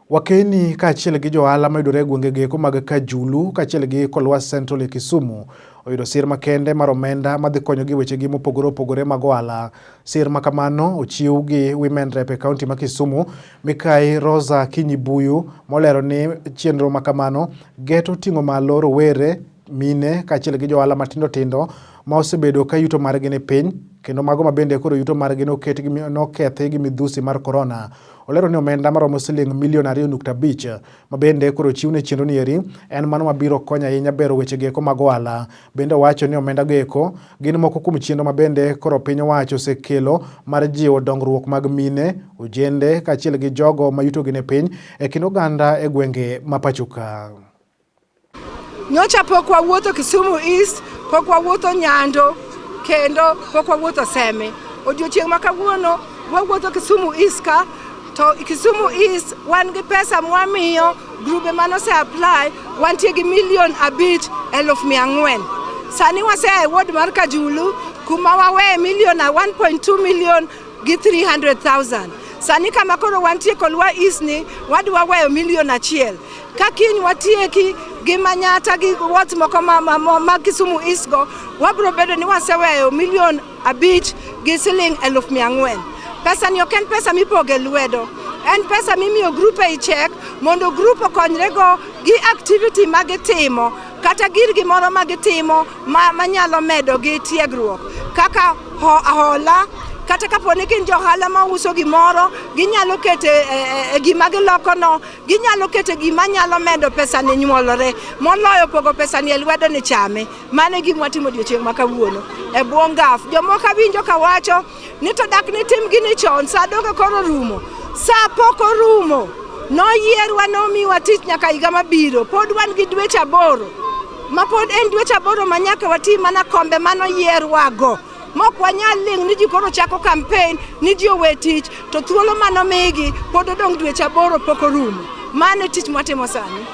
Wakeni kaachiel gi johala mayudore e gwenge gieko mag Kajulu kaachiel gi Kolwa Central e Kisumu oyudo sir makende mar omenda madhi konyogi e wechegi mopogore opogore mag ohala. Sir ma kamano ochiw gi Women Rep e kaunti ma Kisumu, Mikai Rosa Kinyibuyu molero ni chenro ma kamano geto ting'o malo rowere, mine kaachiel gi johala matindo tindo ma osebedo ka yuto margi ni piny kendo mago ma bende koro yuto margi nokethi gi midhusi mar korona. Olero ni omenda maromo siling milion 2.5 ma bende koro ochiw ne chenro ni eri en mano mabiro konyo ahinya bero weche gieko mag ohala. Bende owacho ni omenda go eko gin moko kuom chenro ma bende koro piny owacho osekelo mar jiwo dongruok mag mine, ojende kaachiel gi jogo ma yutogi ni piny e kind oganda e gwenge ma pacho ka. Nyocha pok wawuotho Kisumu East, pok wawuotho Nyando, kendo pok wawuotho Seme. Odiochieng' ma kawuono wawuotho Kisumu East ka, to Kisumu East wan gi pesa mwamiyo grube mane ose apply, wantie gi 5,400,000. Sani wasea e ward mar Kajulu kuma waweye milion 1.2 million gi 300,000. Sani kama koro wantie Kolwa East ni wadwa weyo milion 1. Ka kiny watieki gi Manyata gi wards moko ma Kisumu East go, wabro bedo ni waseweyo 5,400,000 siling. Pesa ni ok en pesa mipogo e lwedo, en pesa mimiyo group ei check mondo group okonyre go gi activity ma gitimo kata girgi moro ma gitimo manyalo medo gi tiegruok kaka hola kata kapo ni gin johala mauso gimoro, ginyalo kete e gima giloko no, ginyalo kete gima nyalo medo pesa ni nyuolore moloyo pogo pesa ni e lwedo ni chame. Mano e gima watimo odiochieng' ma kawuono e bwo NGAAF. Jomoko awinjo kawacho ni to dak nitim gini chon, sa donge koro rumo. Sa pok orumo. Noyierwa nomiwa tich nyaka higa mabiro. Pod wan gi dweche 8 ma pod en dweche 8 ma nyaka wati mana kombe manoyierwago. Mok wanyal ling' ni ji koro chako campaign ni ji owe tich to thuolo manomigi pod odong' dweche 8 pok orumo. Mano e tich mwatimo sani.